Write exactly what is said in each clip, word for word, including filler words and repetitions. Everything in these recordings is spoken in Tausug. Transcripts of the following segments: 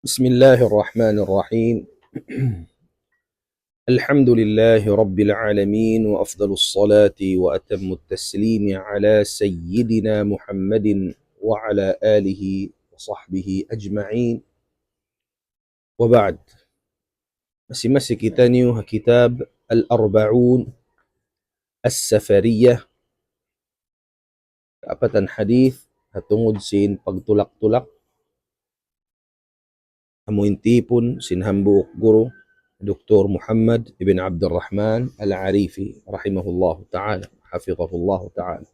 بسم الله الرحمن الرحيم. الحمد لله رب العالمين، وأفضل الصلاة وأتم التسليم على سيدنا محمد وعلى آله وصحبه أجمعين. وبعد. Masi-masi kitaniyu ha kitab Al-Arba'un As-Safariyah, kaapatan hadith, ha tungud sin pagtulak-tulak, amu in tipun sin hambuuk guru, Doktor Muhammad ibn Abdul Rahman Al-Arifi, rahimahullahu ta'ala, hafidhahullahu ta'ala.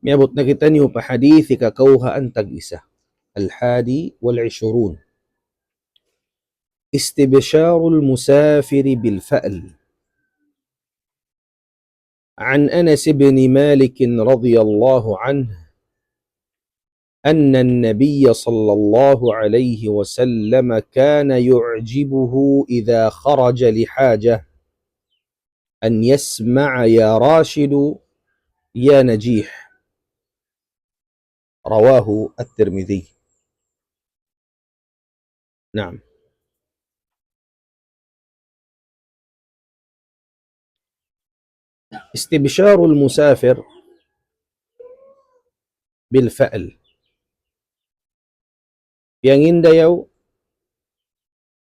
Miyabut na kitaniyu pa hadith hikakawhaan tag-isa. Al-Hadi wal-Ishrun. استبشار المسافر بالفأل. عن أنس بن مالك رضي الله عنه أن النبي صلى الله عليه وسلم كان يعجبه إذا خرج لحاجة أن يسمع يا راشد يا نجيح. رواه الترمذي. نعم. استبشار المسافر بالفأل. Piyangindayaw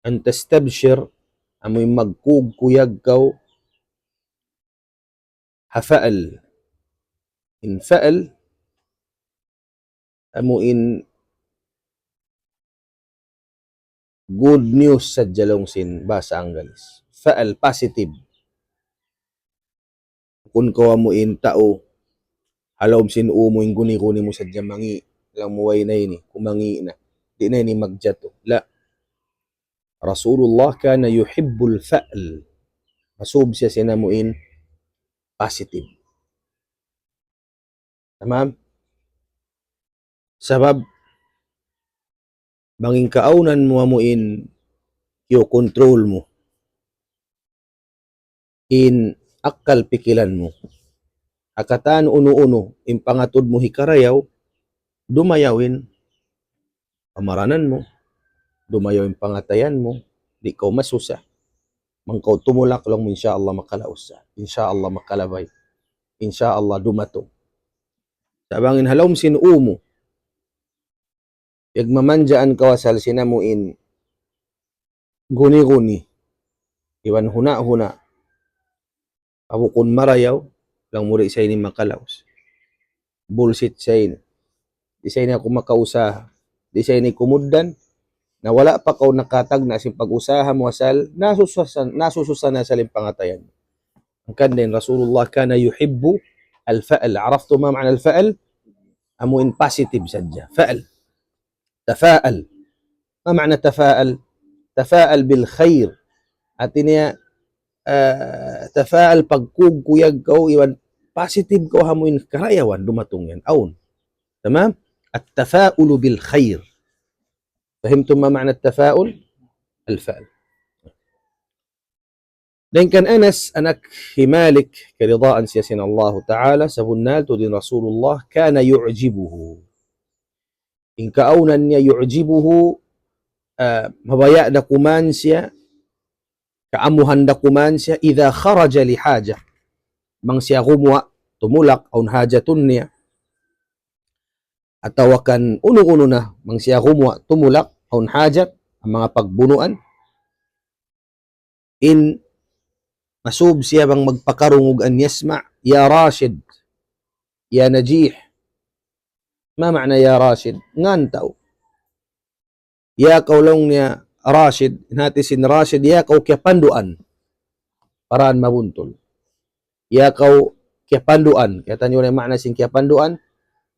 أن تستبشر, amu in magkuyag-kuyag kaw ha fa'al. In fa'al, amu in good news sadja laung sin bahasa Anggalis. Fa'al, positive. Bukun kaw amu in tau, ha lawm sin ū mu in guni-guni mu sadja mangi', laung mu way na ini, kumangi' na. Di' na ini magjatu. La. Rasulullah كان يحب الفأل. Masub siya sin amu in positive. Tamam? Sabab, bang in kaawnan mu amu in kiyokontrol mu in akkal pikilan mu. Ha katan unu-unu in pangatud mu hikarayaw, dumayaw in pamaranan mu, dumayaw in pangatayan mu, di' kaw masusa. Bang kaw tumulak laung mu, insya Allah makalaus sa. Insya Allah makalabay. Insya Allah dumatung. Sa' bang in ha lawm sin ū mu, piyagmamanjaan kaw asal sin amu in guni-guni, iban huna-huna, bukun marayaw, laung mu di' sa ini makalaus. Bullshit sa ini. Di' sa ini aku makausaha. Di' sa ini kumugdan. Na wala' pa kaw nakatagna' sin pag-usaha mu asal, nasususa, nasususa na asal in pangatayan. Hangkan dayn Rasulullah كان يحب الفأل. عرفتم ما معنى الفأل؟ Amu in positive sadja. Fa'al. تفاءل. ما معنى تفاءل؟ تفاءل بالخير. Hati niya, ah, tafa'al, pagkuyag-kuyag kaw, iban positive kaw ha amu in karayawan dumatung yan. Awn. Tamam? التفاؤل بالخير. فهمتم ما معنى التفاؤل؟ الفأل. Dayn kan Anas anak hi Malik, kiyaridaan siya sin Allahu Ta'ala, sabunnal tuud in Rasulullah, كان يعجبه. In kaawnan niya يعجبه, ah, mabaya' da kuman siya, kaamuhan da kuman siya, إذا خرج لحاجة. Bang siya gumuwa', tumulak, awn hajatun niya. Atawa kan unu-unu na, bang siya gumuwa', tumulak, awn hajat, amu in manga pagbunuan. In masub siya bang magpakarungug أن يسمع يا راشد يا نجيح. ما معنى يا راشد؟ Ngan tau. Ya kaw laung niya Rashid, in hati sin Rashid, ya kaw kiyapanduan. Paraan mabuntul. Ya kaw kiyapanduan. Kiyataniyu na in maana sin kiyapanduan,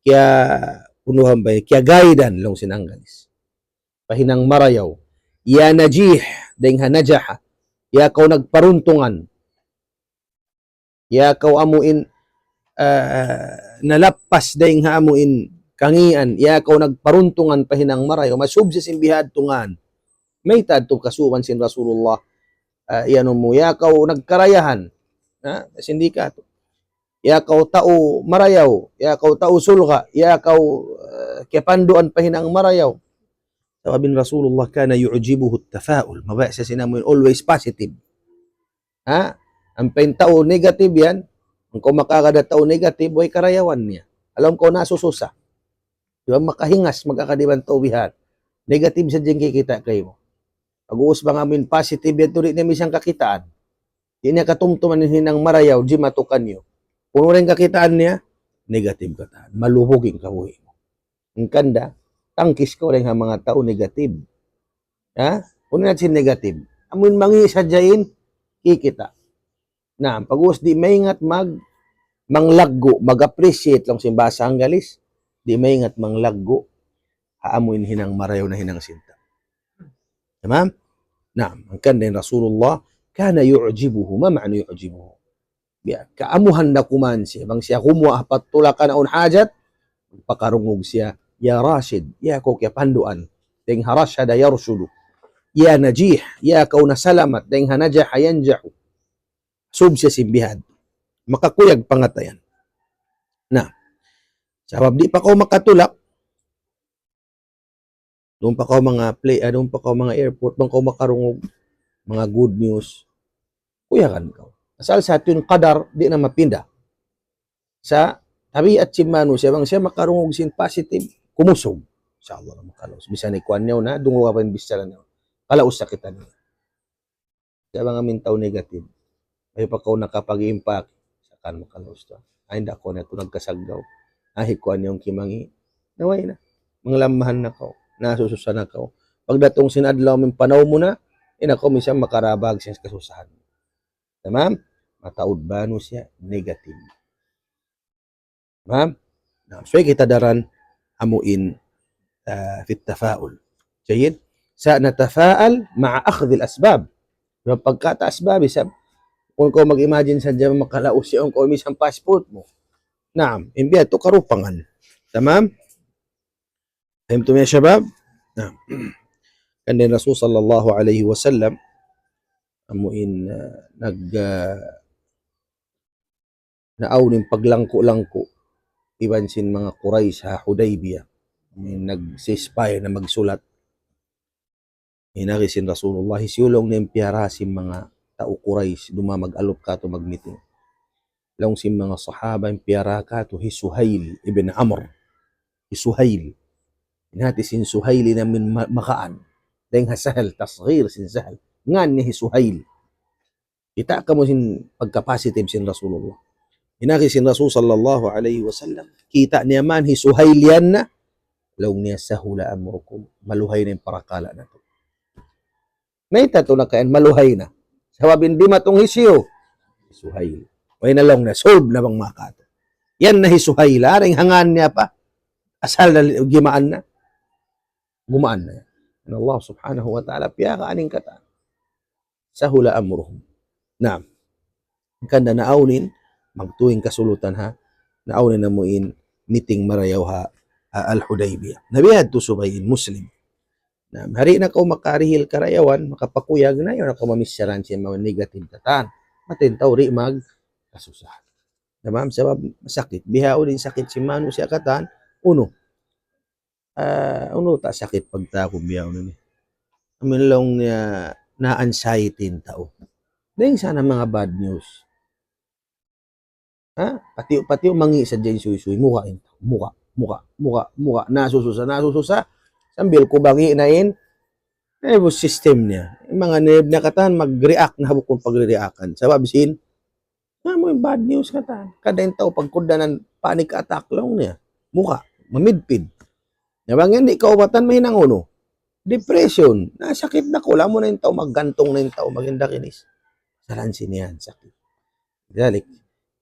kiya-, unu hambay, kiya-guide-an laung sin Anggalis. Pa hinang marayaw. Ya najih, dayn ha najaha. Ya kaw nagparuntungan. Ya kaw amu in, ah, nalappas dayn ha amu in kangīan. Ya kaw nagparuntungan pa hinang marayaw. Masub siya sin bihadtu ngan. Mayta' adtu kasuban sin Rasulullah, ah, iyanu mu, ya kaw nagkarayahan. Ha? Sin di' katu'. Ya kaw tau marayaw, ya kaw tau sulga', ya kaw, ah, kiyapanduan pa hinang marayaw. Sabab in Rasulullah كان يعجبه التفاؤل. Mabaya' siya sin amuin always positive. Ha? Ampa in tau negative yan, bang kaw makakadtu tau negative, way karayawan niya. Alam kaw nasususa. Di' ba makahingas, magkakadiban tau bihan. Negative sadja in kikita' kaymu. Pag-ubus bang amuin positive yan, di' niya misan kakitaan. Di' niya katumtuman in hinang marayaw, jimatu kaniyu. Unu in kakitaan niya, negative katan. Malubug in kabuhi' mu. Hangkan da, tangkis kaw dayn ha manga tau negative. Ha? Unu na sin negative? Amuin mangi' sadja in kikita'. Na, pag-ubus di' maingat mag-, manglaggu', mag-appreciate laung sin bahasa Anggalis, di' maingat manglaggu', ha amuin hinang marayaw na hinang sin tau. Tamam? Naam, hangkan da in Rasulullah, كان يعجبه. ما معنى يعجبه؟ Ya, kaamuhan da kuman siya. Bang siya gumuwa' ha patulakan awn hajat, pakarungug siya, "Ya Rashid, ya kaw kiyapanduan dayn ha rashada yarshudu. Ya Najih, ya kaw nasalamat dayn ha najaha yanjahu." Sub siya sin bihan. Makakuyag pangatayan. Na, sabab di' pa kaw makatulak, duun pa kaw manga play, ah, duun pa kaw manga airport, bang kaw makarungug manga good news, kuyagan kaw. Asal sa tuud in qadar, di' na mapinda. Sa' tabiat sin manusiya', bang siya makarungug sin positive, kumusug. Insya Allah, makalaus. Bisan ikuan niya na, dungu ka pa in bichara niya. Kalaus sakitan niya. Sa' bang amuin tau negative, ayaw pa kaw nakapag-impact, sa' kan makalaus ta. Ay, inda' kaw na ito nagkasaggaw. Ay, kuwan yung kimangi'. Naway na. Manglamahan na kaw. Nasususa na kaw. Pagdatung sin adlaw, amuin panaw mu na, in kaw misan makarabag sin kasusahan. Tamam? Mataud ba nu siya? Negative. Tamam? Na, subay kita daran amuin, ah, fit tafaul. Jayyid? Sa' natafa'al ma'a akhdhil asbab. Yung pagkata asbab, isab. Kung kaw mag-imagine sadja makalaus siya, kung kaw misan passport mu. Naam, in biya' tu karupangan. Tamam? Fahimtum ya shabab? Naam. Kan dayn Rasul sallallahu alayhi wasallam, amuin, ah, nag, ah, naawn in paglangku'-langku' iban sin manga Quraysh ha Hudaybiyah. Amuin nag-ceasefire na magsulat. In agi sin Rasulullah, hisiyu laung niya in piyara sin manga tau Quraysh, duma mag-alup katu' mag-meeting. Laung sin manga sahaba, in piyara katu' hi Suhail ibn Amr. Hi Suhail. In hati sin Suhail in amuin ma-, magaan. Dayn ha Sahal, tasghir sin Sahal. Ngan niya hi Suhail. Kita' kamu sin pagka-positive sin Rasulullah. In agi sin Rasul sallallahu alayhi wasallam, kita' niya man hi Suhail yan na, laung niya, "Sahula amrukum." Maluhay na in parakala' natu'. Mayta' tu na kayan, maluhay na. Sabab in dimatung hisiyu? Suhail. Way na laung niya, solve na bang manga katu'. Yan na hi Suhail, ha? Dayn ha ngan niya pa. Asal na li-, gimaan na. Gumaan na. In Allah subhanahu wa ta'ala, piyagaan in katan. Sahula amruhum. Naam. Hangkan da naawn in, magtuy in kasulutan ha, naawn in amuin meeting marayaw ha, ha Al-Hudaybiyah. Na biya' tu subay in Muslim. Naam, di' na kaw makarihil karayawan, makapakuyag na, ayaw na kaw mamichara sin manga negative katan. Matin tau di' mag-, kasusahan. Tamam, sabab sakit. Bihaun in sakit sin manusiya' katan, unu. Ah, unu ta sakit pagtawagun biya' unu ini. Amuin laung niya na-anxiety in tau. Dayn sa na manga bad news. Ha? Pati, pati mangi' sadja in suysuy. Muka in tau. Muka, muka, muka, muka. Nasususa, nasususa. Sambil kubangi' na in nervous system niya. In manga nerve niya katan, mag-react na ha bukun pagre-reactan. Sabab sin, na amuin bad news katan. Kada in tau pagkugdanan panic attack laung niya. Muka, mamidpid. Na bang yan di' kaubatan, mahinang unu? Depression. Nasakit na kula' mu na in tau, maggantung na in tau, maghinda kinis. Salan sin yan, sakit. لذلك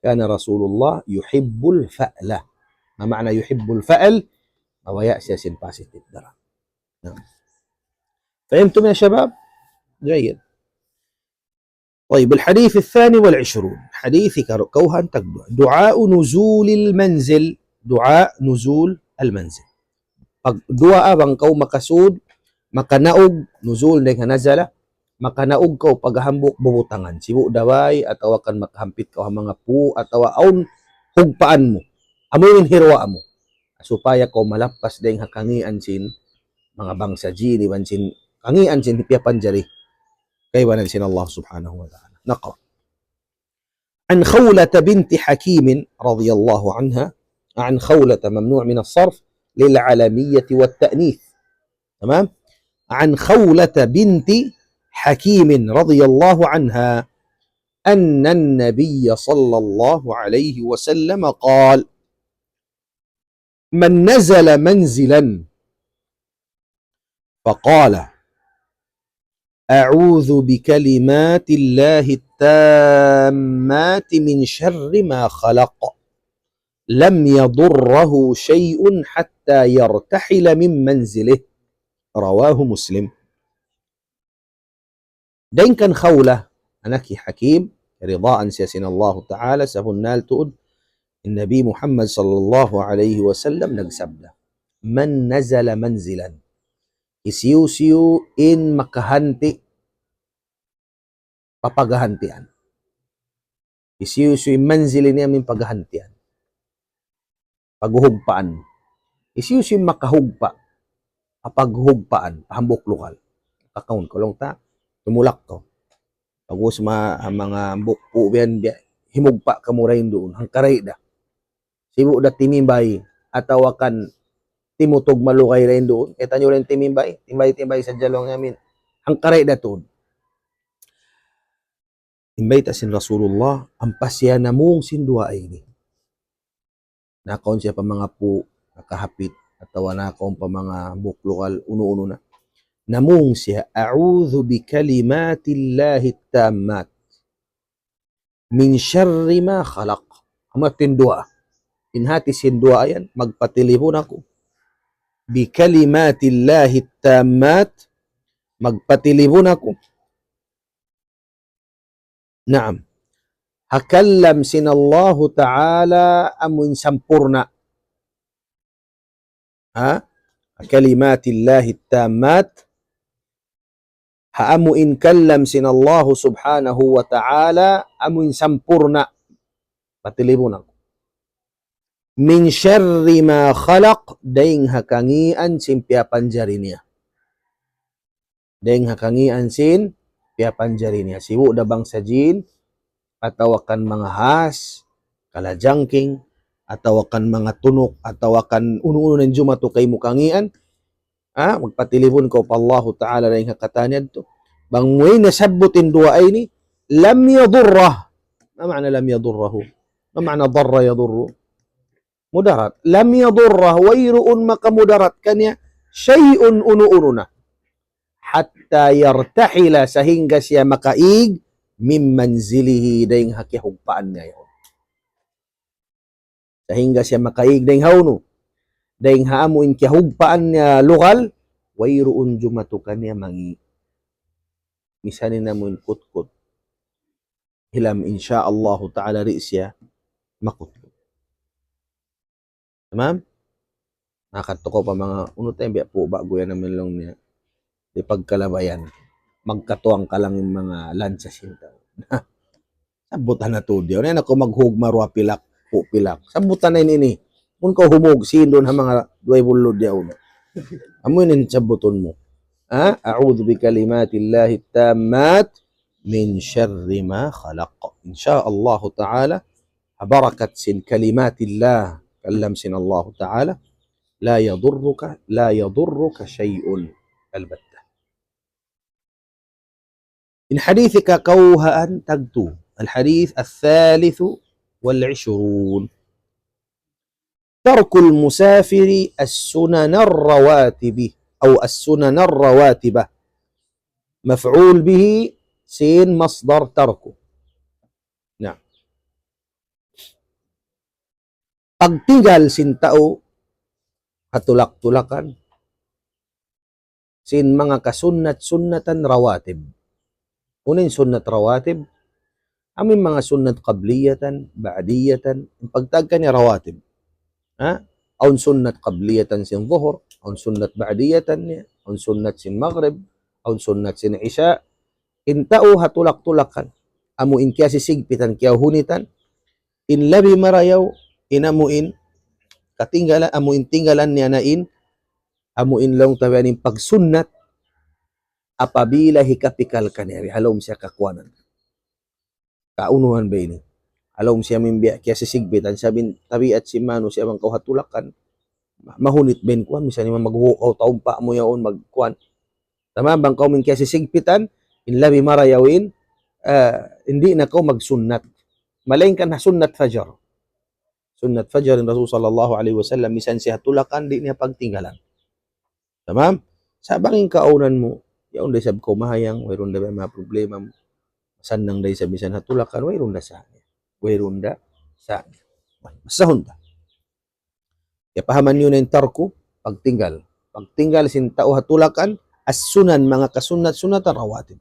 كان رسول الله يحب الفأل. ما معنى يحب الفأل؟ Mabaya' siya sin positive daran. Naam. فهمتم يا شباب؟ جيد. طيب، الحديث الثاني والعشرون. Hadith kar-, kawhaan tagduwa. دعاء نزول المنزل. دعاء نزول المنزل. Pagduwaa bang kaw makasud, makanaug, nuzul dayn ha nazala, makanaug kaw paghambuuk bubutangan. Sibu' da bay, atawa kan makahampit kaw ha manga pū', atawa awn hugpaan mu. Amu in hiruwaa mu. Supaya kaw malappas dayn ha kangian sin Manga bangsa jin iban sin, kangīan sin piyapanjari kaibanan sin Allah Subhanahu wa Ta'ala. نقرأ. عن خولة بنت حكيم رضي الله عنها، عن خولة ممنوع من الصرف للعلمية والتأنيث. تمام؟ عن خولة بنت حكيم رضي الله عنها أن النبي صلى الله عليه وسلم قال: من نزل منزلا فقال: أعوذ بكلمات الله التامات من شر ما خلق، لم يضره شيء حتى يرتحل من منزله. رواه مسلم. Dayn kan Khawlah, anak hi Hakim, ridaan siya sin Allahu Ta'ala, sabunnal tuud, in Nabi Muhammad sallallahu alayhi wasallam nagsabda, من نزل منزلا. Hisiyu-siyu in makahanti' pa paghahantian. Hisiyu-siyu in manzil ini amu in paghahantian. Paghuhugpaan. Hisiyu-siyu in makahugpa' pa paghuhugpaan, pa hambuuk lugal. Kakaun kaw laung ta, tumulak kaw. Pag'ubus ma-, manga hambuuk pu' biyan, biya-, himugpa' kamu dayn duun, hangkaray da. Sibu' da timimbay, atawa kan timutug malugay dayn duun. Kitaniyu dayn timimbay, timbay-timbay sadja laung niya amin. Hangkaray da tuud. In bayta' sin Rasulullah, ampa siya namung sin duwaa ini. Nakaun siya pa manga pu', nakahapit, atawa nakaun pa manga hambuuk lugal, unu-unu na. Namung siya, أعوذ بكلمات الله التامات من شر ما خلق. Amu in duwaa. In hati sin duwaa yan, magpatilibun aku. بكلمات الله التامات, magpatilibun aku. Naam. Ha kalam sin Allahu Ta'ala amu in sampurna'. Ha? كلمات الله التامات. Ha amu in kalam sin Allahu Subhanahu wa Ta'ala, amu in sampurna'. Patilibun aku. من شر ما خلق, dayn ha kangīan sin piyapanjari niya. Dayn ha kangīan sin piyapanjari niya. Sibu' da bangsa jin, atawa kan manga has, kalajangking, atawa kan manga tunuk, atawa kan unu-unu na in jumatu kaymu kangīan, ha, magpatilibun kaw pa Allahu Ta'ala dayn ha katan yadtu. Bang mu in nasabbut in duwaa ini, لم يضره. ما معنى لم يضره؟ ما معنى ضر يضر؟ Mudarat. لم يضره, wayruun makamudarat kaniya, شيء, unu-unu na. حتى يرتحل, sahingga siya makaig, من منزله, dayn ha kiyahugpaan niya yaun. Sahingga siya makaig dayn ha unu? Dayn ha amu in kiyahugpaan niya lugal, wayruun jumatu kaniya mangi'. Misan in amu in kutkut. Hilam, insya Allahu Ta'ala, di' siya makutkut. Tamam? Nakadtu kaw pa manga, unu tayo, biya' pu' ba'gu yan amin laung niya. Di' pagkalabayan. Magkatuwang ka lang in manga lansa sin tau. Sabbutan na tuud yan. Ayaw na kaw maghugma duwa pilak, pu' pilak. Sabbutan na in ini. Bang kaw humug, sīn duun ha manga duway bulud yaun. Amu in sabbutun mu. Ha? أعوذ بكلمات الله التامات من شر ما خلق. Insya Allahu Ta'ala, ha barakat sin kalimatillah, kalam sin Allahu Ta'ala, لا يضرك، لا يضرك شيء. Albatta. In hadith kakawhaan tagtu. الحديث الثالث والعشرون. ترك المسافر السنن الرواتب أو السنن الرواتب. مفعول به سين مصدر ترك. Na. Pagtinggal sin tau ha tulak-tulakan sin manga kasunnat-sunnatan rawatib. Unu in sunnat rawatib? Amu in manga sunnat qabliyatan, ba'diyatan, in pagtawag kaniya rawatib. Ha? Awn sunnat qabliyatan sin zuhur, awn sunnat ba'diyatan niya, awn sunnat sin maghrib, awn sunnat sin isya. In tau ha tulak-tulakan, amu in kiyasisigpitan, kiyahunitan, in labi marayaw, in amu in katinggalan, amu in tinggalan niya na in amu in laung ta biya' ini in pagsunnat, apabila hikapikal kaniya, ha lawm siya kakuanan. Kaunuhan ba ini? Ha lawm siya mimbiya' kiyasisigpitan, sabab in tabiat sin manusiya' bang kaw ha tulakan, ma-, mahunit ba in kuwan, misan ima maghukaw taumpa mu yaun magkuwan. Tamam, bang kaw min kiyasisigpitan, in labi marayaw in, ah, di' na kaw magsunnat. Malaingkan ha sunnat fajar. Sunnat fajar in Rasul sallallahu alayhi wasallam, misan siya ha tulakan, di' niya pagtinggalan. Tamam? Sa' bang in kaunan mu, yaun da isab kaw mahayang, wayruun da manga problema mu. Sannang da isab misan ha tulakan, wayruun da sa'. Wayruun da sa'. Basahun ta. Kiyapahaman niyu na in tarku, pagtinggal. Pagtinggal sin tau ha tulakan, as-sunan, manga kasunnat-sunnatan rawatib.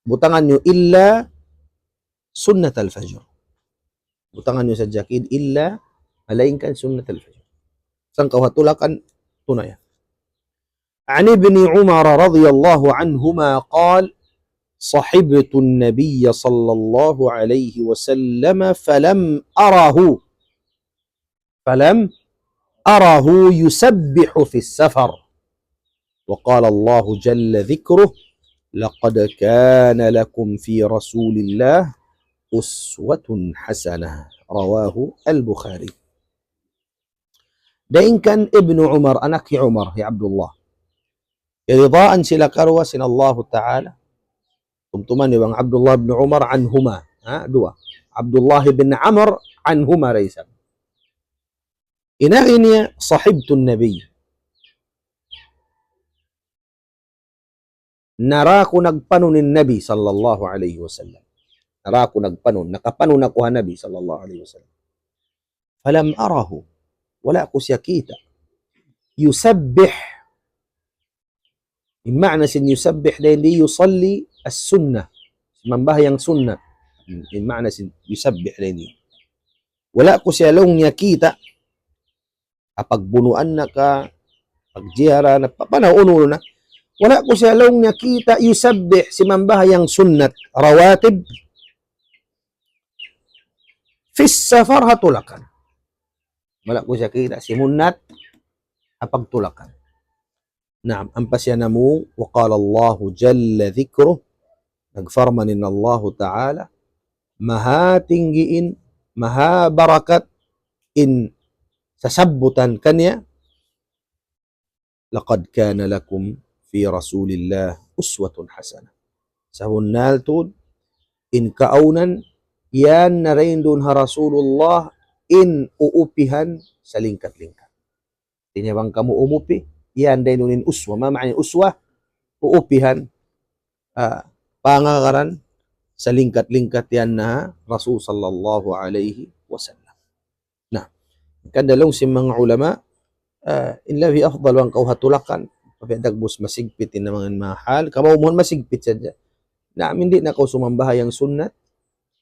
Butangan niyu illa sunnatal fajr. Butangan niyu sadja kid illa, malaingkan sunnatal fajr. Sa' kaw ha tulakan, tunaya. عن ابن عمر رضي الله عنهما قال: صحبت النبي صلى الله عليه وسلم فلم أره، فلم أره يسبح في السفر. وقال الله جل ذكره: لقد كان لكم في رسول الله أسوة حسنة. رواه البخاري. Dayn kan Ibnu Umar, anak hi Umar, hi Abdullah. Kiyaridaan sila karuwa sin Allahu Ta'ala. Tumtuman niyu bang Abdullah bin Umar anhuma. Ha, duwa. Abdullah bin Amr anhuma da isab. In agi niya, صحبت النبي. Nara ku nagpanun in Nabi sallallahu alayhi wasallam. Nara ku nagpanun, nakapanun aku ha Nabi sallallahu alayhi wasallam. فلم أره, wala' ku siya kita'. يسبح. In ma'na sin يسبح dayn di يصلي السنة. Simambahayang sunnat. Hmm, in ma'na sin يسبح dayn di. Wala' ku siya laung niya kita'. Apagbunuan na ka, pagjiharan na, pa-, panaw unu-unu na. Wala' ku siya laung niya kita' يسبح, simambahayang sunnat, rawatib, في السفر, ha tulakan. Wala' ku siya kita' simunnat, ha pagtulakan. Naam, ampa siya namung, وقال الله جل ذكره, nagparman in Allahu Ta'ala, maha tinggi in, maha barakat in sasabbutan kaniya, لقد كان لكم في رسول الله أسوة حسنة. Sabunnal tuud, in kaawnan, yan na dayn duun ha Rasulullah, in uupihan salingkat-lingkat. Hātinya bang kamu umupi, yan dayn duun in uswa. Ma ma'na uswa, uupihan, ah, pangagaran, salingkat-lingkat yan na Rasul sallallahu alayhi wasallam. Na, hangkan laung sin manga ulama, ah, in labi afdal bang kaw ha tulakan, apabila dagbus masigpit in manga hal, kamu umuhan masigpit sadja. Na, di' na kaw sumambahayang sunnat,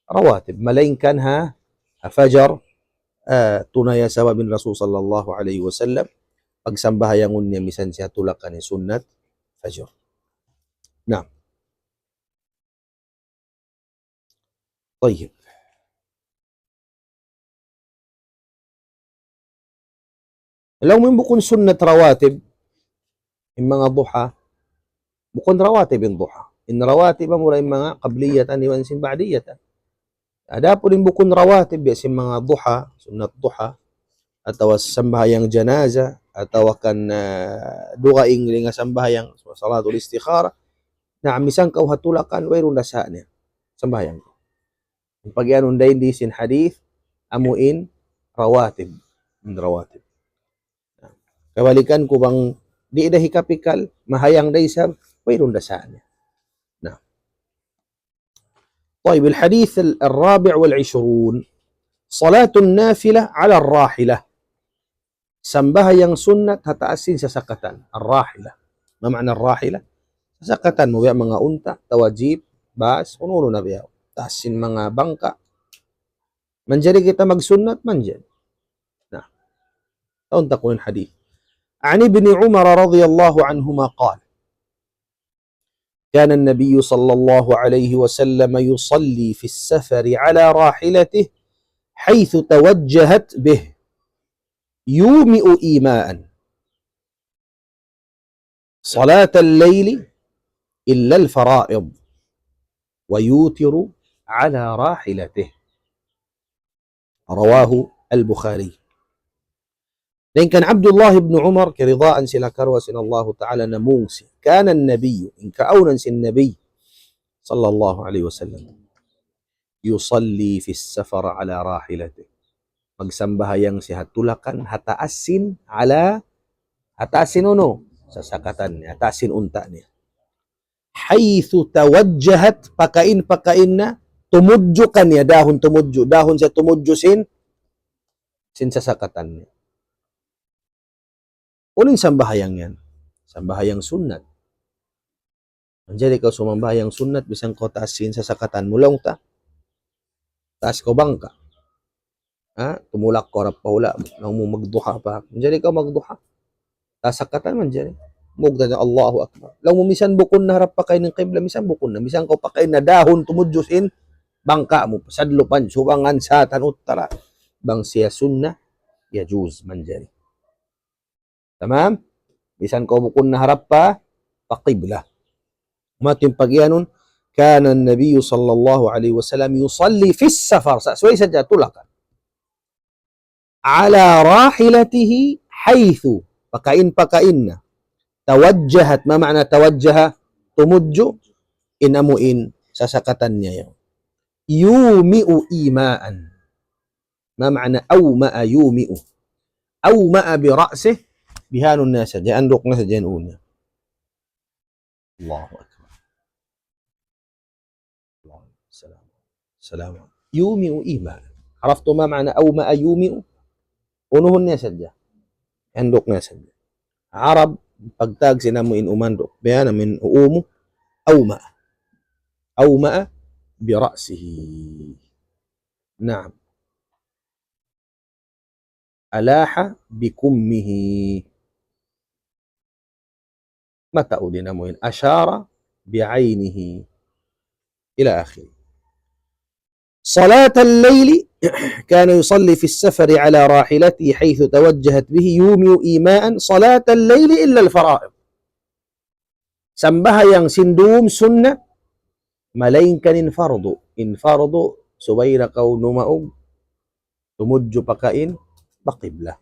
rawatib. Malaingkan ha, ha fajar, ah, tunaya sabab in Rasul sallallahu alayhi wasallam, pagsambahayangun niya misan siya tulakan in sunnat fajar. Na. Tayyib. Laung mu in bukun sunnat rawatib, in manga duha, bukun rawatib in duha. In rawatib amura in manga qabliyatan iban sin ba'diyatan. Adapun in bukun rawatib, biya' sin manga duha, sunnat duha, atawa sambahayang janaza, atawa kan, ah, dugaing dayn ha sambahayang salatul istikhara. Na, misan kaw ha tulakan, wayruun da sa' niya. Sambahayang. Pag-iyanun dayn di sin hadith, amu in rawatib. In rawatib. Kabalikan ku bang di' da hikapikal, mahayang da isab, wayruun da sa' niya. Na. طيب، الحديث ال-، الرابع والعشرون، صلاة النافلة على الراحلة. Sambahayang sunnat ha taas sin sasakatan. Ar-rahila. Ma ma'na ar-rahila? Sasakatan mu biya' manga unta', atawa jeep, bus, unu-unu na biya'. Taas sin manga bangka'. Manjari kita magsunnat, manjari. Na. Taun ta kunu' in hadith. عن ابن عمر رضي الله عنهما قال: كان النبي صلى الله عليه وسلم يصلي في السفر على راحلته حيث توجهت به، يومئ إيماء. صلاة الليل إلا الفرائض ويوتر على راحلته. رواه البخاري. Dayn kan Abdullah ibn Umar, kiyaridaan sila karuwa sin Allahu Ta'ala, namung siya. كان النبي, in kaawnan sin Nabi sallallahu alayhi wasallam, يصلي في السفر على راحلته. Magsambahayang siya ha tulakan, ha taas sin, ala, ha taas sin unu? Sasakatan niya, ha taas sin unta' niya. حيث توجهت, pakain-pakain na, tumudju kaniya, dahun tumudju, dahun siya tumudju sin, sin sasakatan niya. Unu in sambahayang yan? Sambahayang sunnat. Manjari kaw sumambahayang sunnat, misan kaw taas sin sasakatan mu, laung ta. Taas kaw bangka'. Ha? Tumulak kaw harap pa hula', laung mu magduha pa. Manjari kaw magduha. Taas sakatan manjari. Mugta na Allahu Akbar. Laung mu misan bukun na harap pakain in qibla, misan bukun na. Misan kaw pakain na dahun tumudju sin bangka' mu. Sadlupan, subangan, satan, uttara. Bang siya sunnat, yajuz, manjari. Tamam? Misan kaw bukun na harap pa, pa qibla. Amu in pagiyanun, كان النبي صلى الله عليه وسلم يصلي في السفر. Sa-, subay sadja tulakan. على راحلته حيث, pakain-pakain na. توجهت, ma ma'na توجه, tumudju, in amu in sasakatan niya yan. يومئ إيماء. Ma ma'na أومأ يومئ؟ أومأ برأسه, bihaun niya sadja, anduk niya sadja in ū niya. Allahu Akbar. Allahu Akbar. Salam. Salam. يومئ إيماء. عرفتم ما معنى أومأ يومئ؟ Unuhun niya sadja. Anduk niya sadja. Arab, pagtawag sin amu in umanduk. Biya' na amu in ū mu, أومأ. أومأ برأسه. نعم. ألاح بكمه. Mataud in amu in أشار بعينه إلى آخره. صلاة الليل كان يصلي في السفر على راحلته حيث توجهت به يومئ إيماء صلاة الليل إلا الفرائض. Sambahayang sin dūm sunnat, malaingkan in fardu. In fardu, subay da kaw numaug, tumudju pakain, pa qibla.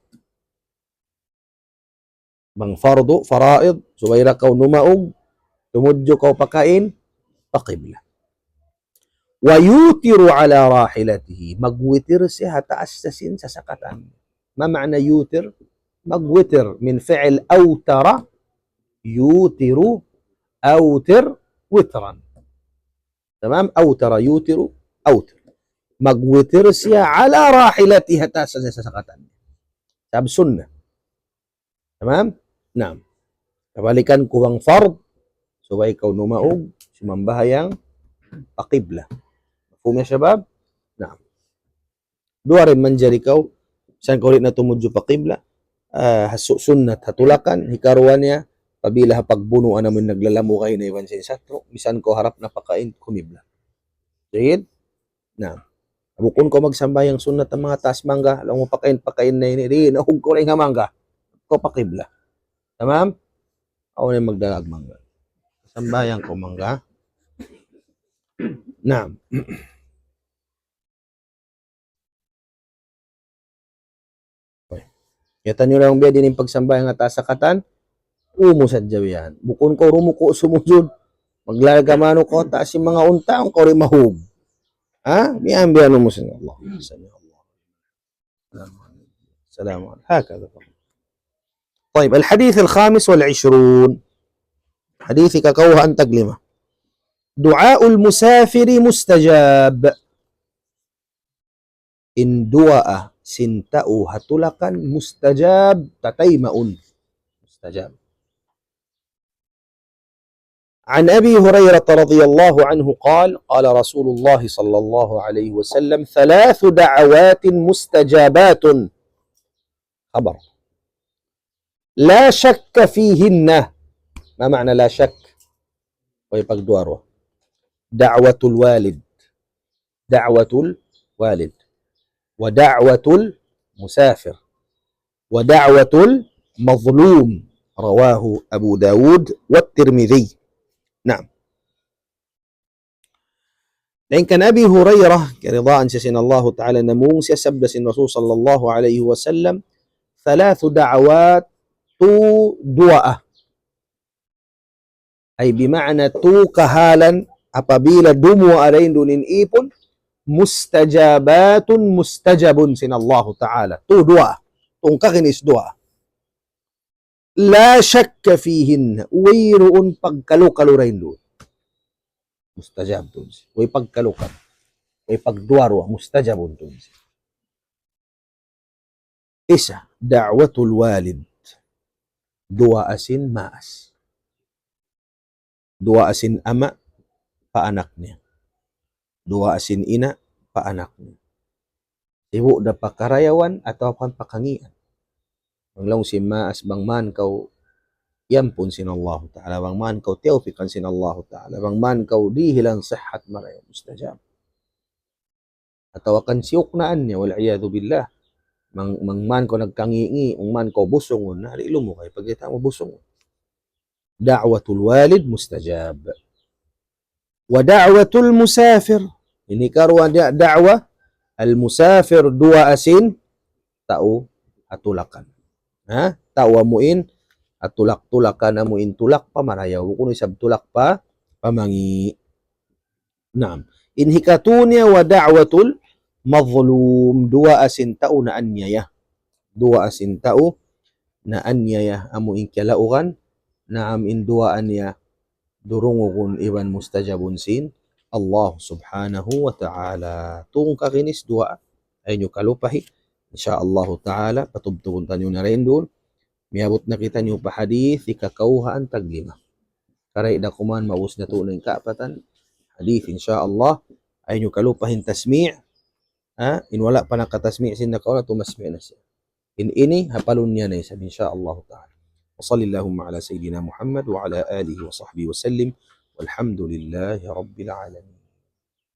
Bang fardu, faraid, subay da kaw numaug, tumudju kaw pakain, pa qibla. ويوتر على راحلته. Magwitir siya ha taas sin sasakatan. ما معنى يوتر؟ Magwitir من فعل أوتر يوتر أوتر وترا. Tamam? أوتر يوتر أوتر. Magwitir siya على راحلته, ha taas sin sasakatan. Sabab sunnat. Tamam? Naam. Kabalikan ku bang fard, subay kaw numaug, sumambahayang pa qibla. Mafhum ya shabab? Naam. Duwa da in manjari kaw, misan kaw di' na tumudju pa qibla, ah, ha su-, sunnat ha tulakan, hikaruwa niya, apabila ha pagbunuan amu in naglalamugay na iban sin satru', misan kaw harap na pakain qibla. Jayyid? Na, bukun kaw magsambahayang sunnat ha manga taas mangga, laung mu pakain, pakain na ini, di', naug kaw dayn ha mangga. Kaw pa qibla. Tamam? Awn na magdalag mangga. Sambahayang kaw mangga. Naam. Yatan niyu laung biya' diin in pagsambahayang ha taas sakatan, ū mu sadja yan. Bukun kaw rumuku' sumujud. Maglaga manu kaw ha taas sin manga unta', kaw di' mahug. Ha? Biya' yan, biya' yan mu sadja. Allah. Sami Allah. Salamu alaykum. Hakadha. طيب، الحديث الخامس والعشرون. Hadith hikakawhaan tag lima. دعاء المسافر مستجاب. In duwaa sin tau ha tulakan mustajab, tataymaun. Mustajab. عن أبي هريرة رضي الله عنه قال: قال رسول الله صلى الله عليه وسلم: ثلاث دعوات مستجابات. Khabar. لا شك فيهن. ما معنى لا شك؟ Way pagduwa-ruwa. دعوة الوالد. دعوة الوالد. ودعوة المسافر. ودعوة المظلوم. رواه أبو داود والترمذي. Naam. Dayn kan Abi Hurairah, kiyaridaan siya sin Allahu Ta'ala, namung siya sabda sin Rasul sallallahu alayhi wasallam, ثلاث دعوات, tu duwaa. Ay bima'na tu kahalan, apabila dumuwaa dayn duun in ipun, mustajabatun mustajabun sin Allahu Ta'ala. Tu duwaa. Tungkakinis duwaa. لا شك فيهن. Wayruun pagkalukalu dayn duun. Mustajab tuud siya. Way pagkalukalu. Way pagduwa-ruwa. Mustajabun tuud siya. Isa, دعوة الوالد. Duwaa sin maas. Duwaa sin ama' pa anak niya. Duwaa sin ina' pa anak niya. Sibu' da pa karayawan atawa kan pa kangīan. Bang laung sin maas, bang man kaw iyampun sin Allahu Ta'ala, bang man kaw tiyawfikan sin Allahu Ta'ala, bang man kaw dihilan sihat marayaw, mustajab. Atawa kan siyuknaan niya, والعياذ بالله. Bang, bang man kaw nagkangī'-ngī', bang man kaw busungun, na, di' lumugay, pagkita' mu busungun. دعوة الوالد مستجاب. ودعوة المسافر. Ini karuwa da-, da'wa al-musafir, duwaa sin tau ha tulakan. Ha? Tau amuin ha tulak-tulakan, amuin tulak pa marayaw. Bukun isab tulak pa pamangī'. Naam. In hikatu niya, ودعوة المظلوم, duwaa sin tau naanyaya. Duwaa sin tau naanyaya, amu in kiyalauran, naam, in duwaa niya durungugun iban mustajabun sin Allah Subhanahu wa Ta'ala. Tungkakinis duwaa, ayaw niyu kalupahi. In sha Allahu Ta'ala, patubtubun taniyu na dayn duun. Miyabut na kitaniyu pa hadith hikakawhaan taglima. Karay da kuman maubus natu' na in kaapatan hadith, in sha Allah. Ayaw niyu kalupahi in tasmi'. Ha? In wala' pa nakatasmi' sin nakauna, tumasmi' na siya. In ini, hapalun niya na isab, in sha Allahu Ta'ala. وصل اللهم على سيدنا محمد وعلى آله وصحبه وسلم. والحمد لله رب العالمين.